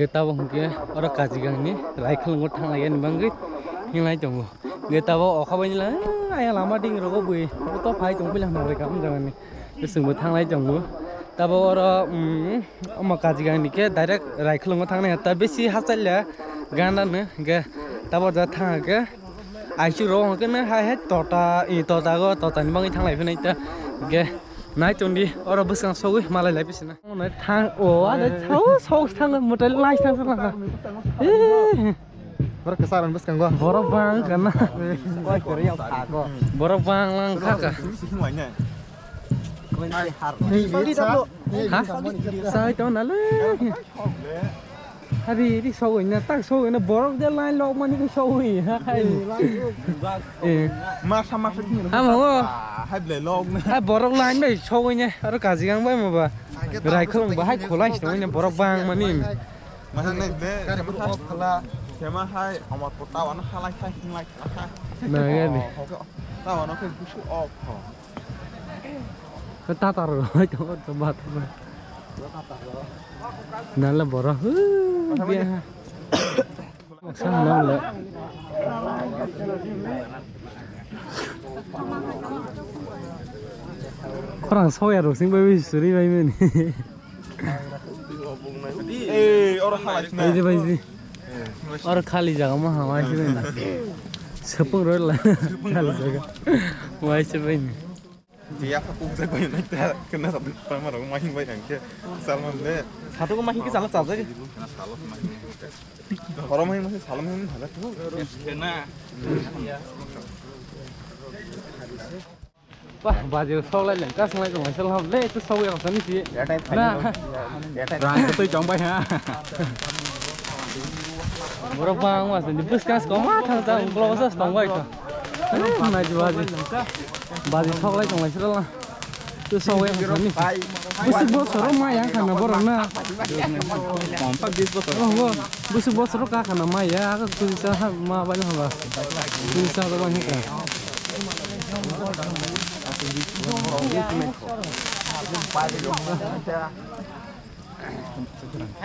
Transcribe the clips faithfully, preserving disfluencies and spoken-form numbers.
Tabok hwnkhe oro Kazigangni Raikhalongo thanglaiya ni bagwi hinglai tongo. Hwnkhe tabok okha bai nila, "Ayang lama ding rogo bui, to phai tong puila hwnwi kam jagani." Chwngbo thanglai tongo. Tabok oro, um, omo Kazigangni khe direct Raikhalongo thangnai, ta bisi hachaliya gana no, hwnkhe tabok ja thang khe aichu rogo hwnkhe no hai hai tota, i tota go, tota ni bagwi thanglai phinai ta, hwnkhe nai tongdi oro bwskang sogwi malai lai bisina. Thang, o, ada chao, sok thang, mutai lai thang sa lang. Eh. Borok kwchak rang bwskango. Borok bang kana. Koi kori yang thago. Borok bang lang kha ka. Ni sa. Ha? Sai to na le. Hari ri sogwi na, tak sogwi na, borok de line lok mani ko sogwi. Hai. Eh. Masa masa kini. Ha mo. Hai ble lok na. Ha borok line bai sogwi ne, aro Kazigang bai mo ba. Raikhalong bahai khwlai se tongwi borok bang mani. Masa nai be, gari kema bu hai, off khala. Kema hai, omor pota wano halai khai hinglai khala khai. Na gani. Oh, okay. Ta wano khai busu off kho. Ka ta tar ro, to to ba to ba. Na la bora. Hu, biya. Khorang soya rok sing bai suri bai mani. Ei, oro halai sini. Bai di, bai di. Oro khali jaga ma ha, wai se bai na. Sepung roi la. Khali jaga. Wai se bai ni. Dia apa kung jaga yang nanti kena sampai sama orang main bai yang ke. Salman le. Satu ko mahi ke salah salah ke. Kena salah main. Orang main masih salah main salah. Kena. Wah, baji sok lai leng, kas lai tong lai, sel ham le, itu sok yang sani si. Ya, tai na. Ya, tai. Rang tu jong bai ha. Borok bang ma sani, bus kas ko ma thang ta, ungklo sa tong bai to. Eh, nai ji baji. Baji sok lai tong lai sel la. Tu sok yang sani. Bus bosoro ma yang kana borok na. Kompa bis bosoro. Oh, bosoro ka kana ma ya, aku tu sa ma bai ha ba. Tu sa ba ni ka.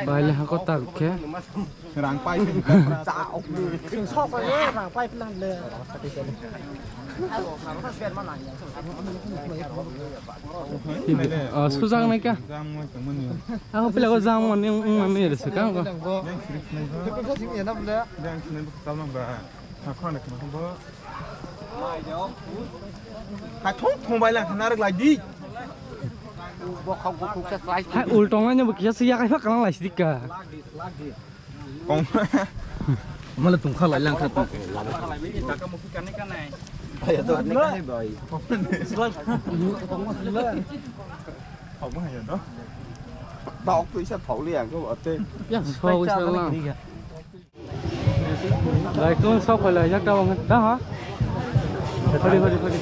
Baile hako tak khe. Rang pai. Sok ko rang pai plan le. Ah, sujak nai ka. Ako pila ko jang mani ung mani re se ka ko. Hai thong thong bai lang khana rwk lai di. Hai ul tong lai no bo kisa siya kai phak kalang lai sidi ka. Kong. Mala tung kha lai lang kha tu. Bai to ne kai bai. Thok ma ya do. Tok tu isa thok li ang ko ate. Ya so isa lang. Bai, kung sok phai lai jak ta wng da ha. Phadi, phadi, phadi.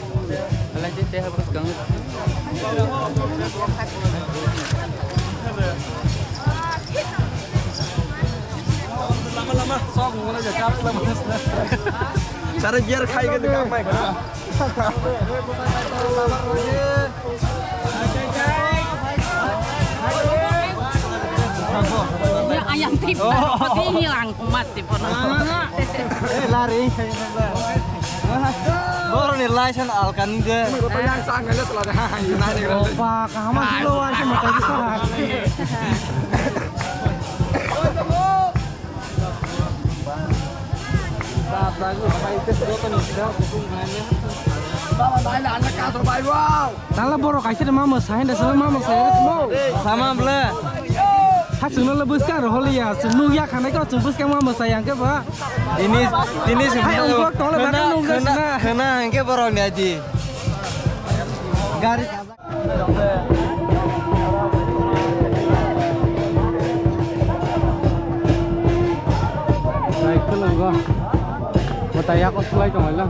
Alai je te ha bus kang. Lama, lama. Sok ngole ja kap lama. Sare beer khai ke kap mai kana. Ayam tiba, roti hilang umat tiba. Eh, lari. Boro ni license alkan de. Yang sang aja selada. Opa, kaham sih lo, harus mata bisa. Tala borok kaisa de ma mwsai hende salo ma mwsai mo. Sama ble. Ha chwngno le bwskang rw holiya, chwng nukya khanai ko chwng bwskang ma mwsai yang khe ba. Ini, ini hai ungkok tole baka nukya khna, sina. Khna hwnkhe borok ni aji. Gari. Nai khulungo. Mwtai yago sulai tonglaila.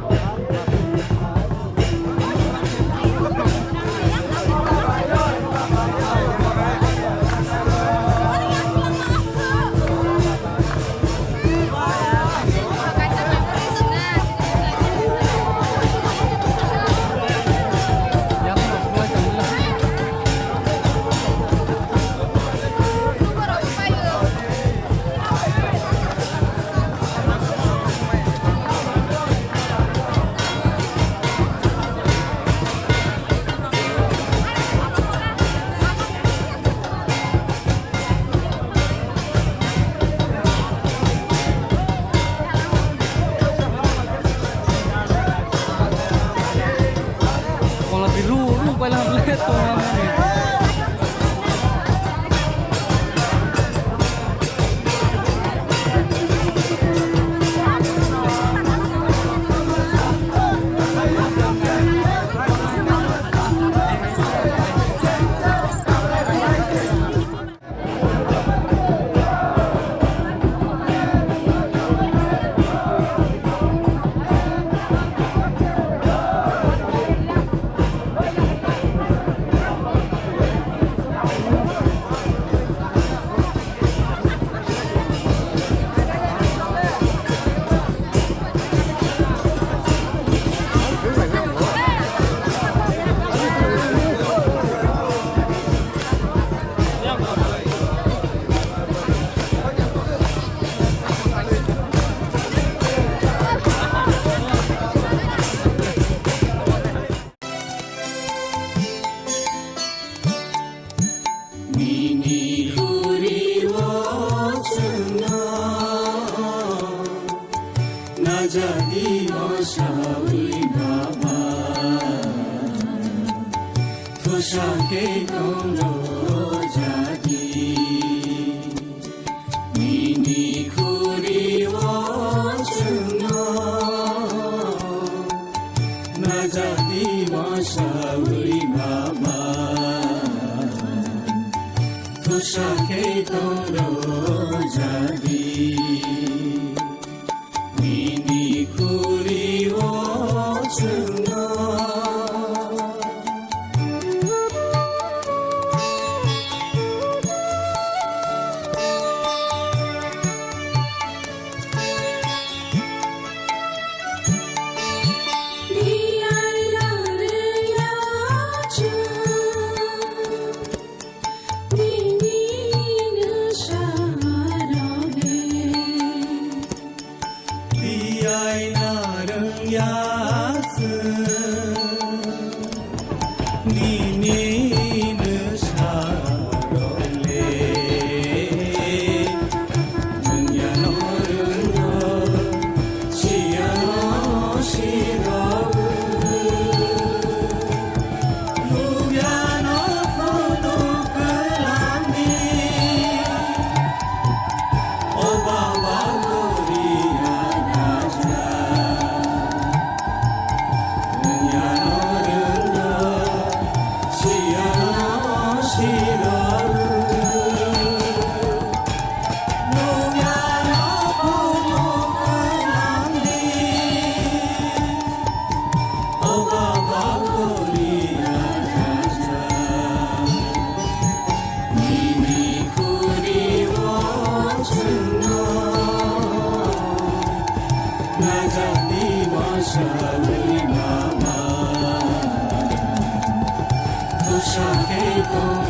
Nini khuri o chwngno najadi o sawi baba, thusa khe tonglo jadi. Nini khuri o chwngno najadi masawi baba, thusa khe tonglo jadi. Nini khuri o chwngno. Tiyai narwng ya se nini nwsarok le. Nwng ya narwng ya siya sirok. Lubya no photo kwlangni. O baba Gloria Raja, rwngya no rwngno, siya no siro. Nungya no phunuk rwngdi. O baba Gloria Raja, nini khuri o chwngno najadi masawi mama. Thusa khe tong